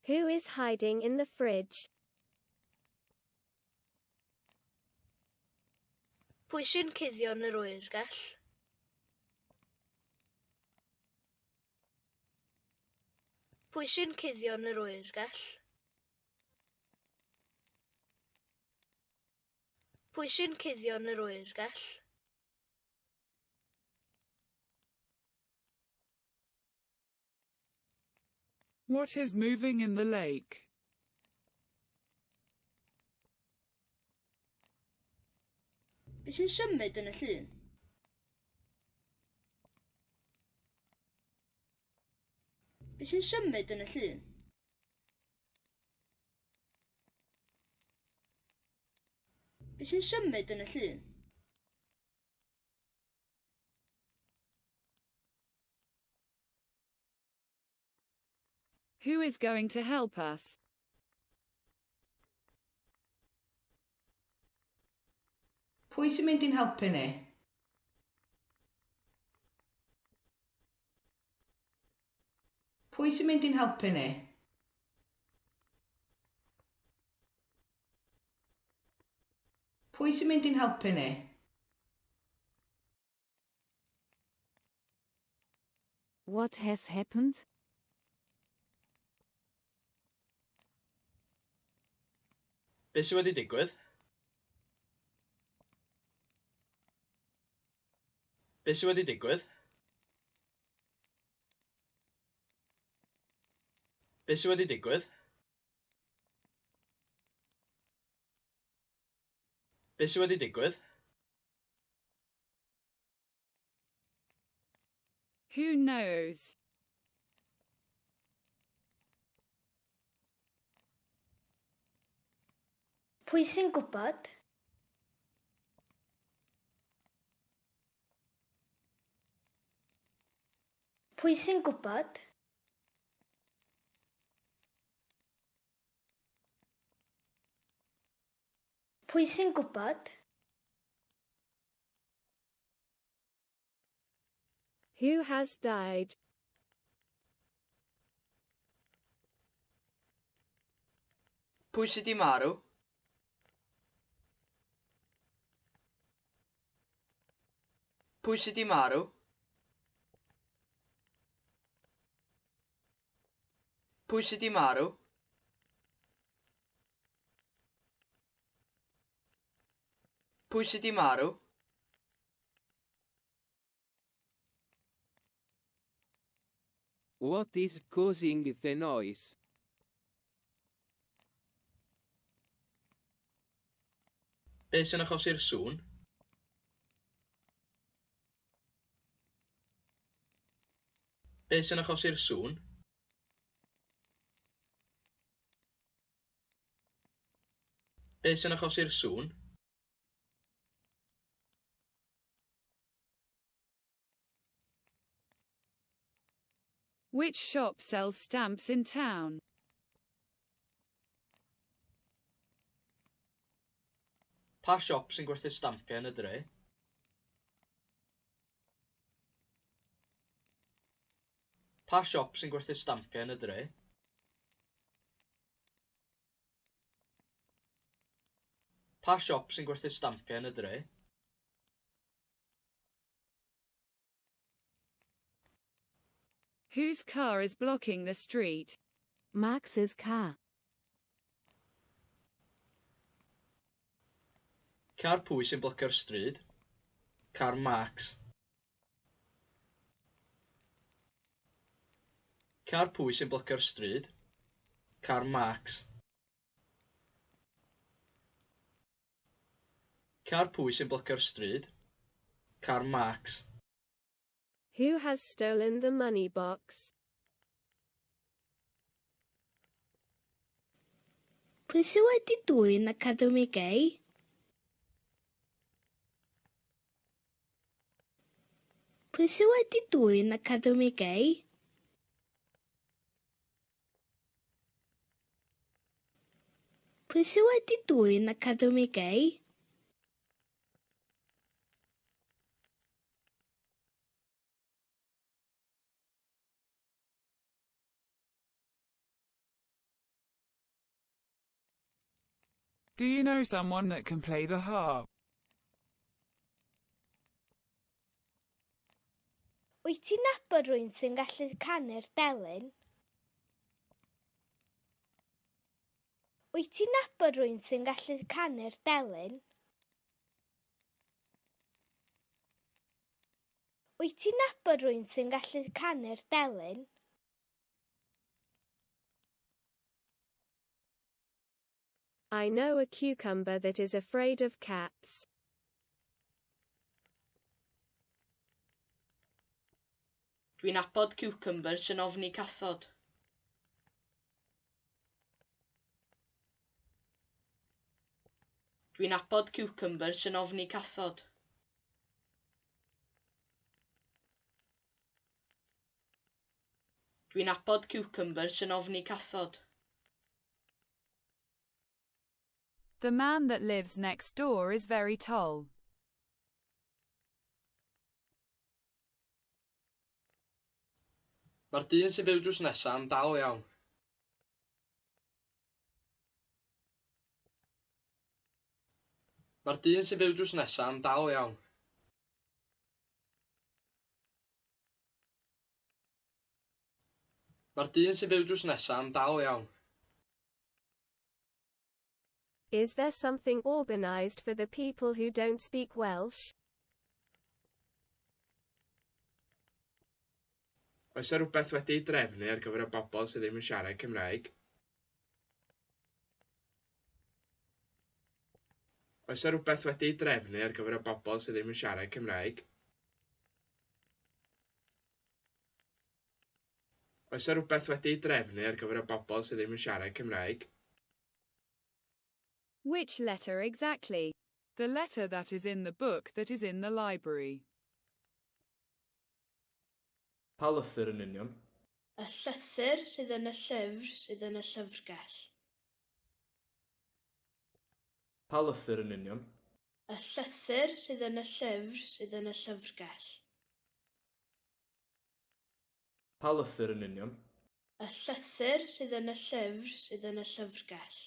Who is hiding in the fridge? Pwy sy'n cuddio yn yr oergell? Pwy sy'n cuddio yn yr oergell? Pwy sy'n cuddio yn yr oergell? What is moving in the lake? Be sy'n symud yn y llyn? Be sy'n symud yn y llyn? Be sy'n symud yn y llyn? Who is going to help us? Pwy sy'n mynd i'n helpu ni? Pwy sy'n mynd i'n helpu ni? Pwy sy'n mynd i'n helpu ni? What has happened? Be sydd wedi digwydd? Be sydd wedi digwydd? Be sydd wedi digwydd? Be sydd wedi digwydd? Who knows? Pwy sy'n gwybod? Pwy sy'n gwybod? Pwy sy'n gwybod? Who has died? Pwy sydd wedi marw? Pwy sydd wedi marw? Pwy sydd wedi marw? Pwy sydd wedi marw? What is causing the noise? Be sy'n achosi'r sŵn? Be sy'n achosi'r sŵn? Be sy'n achosi'r sŵn? Which shop sells stamps in town? Pa siop sy'n gwerthu stampiau yn y dre? Pa siop sy'n gwerthu stampiau yn y dre? Pa siop sy'n gwerthu stampiau yn y dre? Whose car is blocking the street? Max's car. Car pwy sy'n blocio'r stryd? Car Max. Car pwy sy'n blocio'r stryd? Car Max. Car pwy sy'n blocio'r stryd? Car Max. Who has stolen the money box? Pwy sydd wedi dwyn Academi Gay? Pwy sydd wedi dwyn Academi Gay? Pwy sydd wedi dwyn Academi Gay? Do you know someone that can play the harp? Wyt ti'n nabod rhywun sy'n gallu canu'r delyn? Wyt ti'n nabod rhywun sy'n gallu canu'r delyn? Wyt ti'n nabod rhywun sy'n gallu canu'r delyn? I know a cucumber that is afraid of cats. Dwi'n nabod ciwcymbyr sy'n ofni cathod. Dwi'n nabod ciwcymbyr sy'n ofni cathod. Dwi'n nabod ciwcymbyr sy'n ofni cathod. The man that lives next door is very tall. Mae'r dyn sy'n byw drws nesaf yn dal iawn. Mae'r dyn sy'n byw drws nesaf yn dal iawn. Mae'r dyn sy'n byw drws nesaf yn dal iawn. Is there something organized for the people who don't speak Welsh? Oes 'na rywbeth wedi'i drefnu ar gyfer y bobl sydd ddim yn siarad Cymraeg? Oes 'na rywbeth wedi'i drefnu ar gyfer y bobl sydd ddim yn siarad Cymraeg? Oes 'na rywbeth wedi'i drefnu ar gyfer y bobl sydd ddim yn siarad Cymraeg? Which letter exactly? The letter that is in the book that is in the library. Pa lythyr yn union? Y llythyr sydd yn y llyfr sydd yn y llyfrgell. Pa lythyr yn union? Y llythyr sydd yn y llyfr sydd yn y llyfrgell. Pa lythyr yn union? Y llythyr sydd yn y llyfr sydd yn y llyfrgell.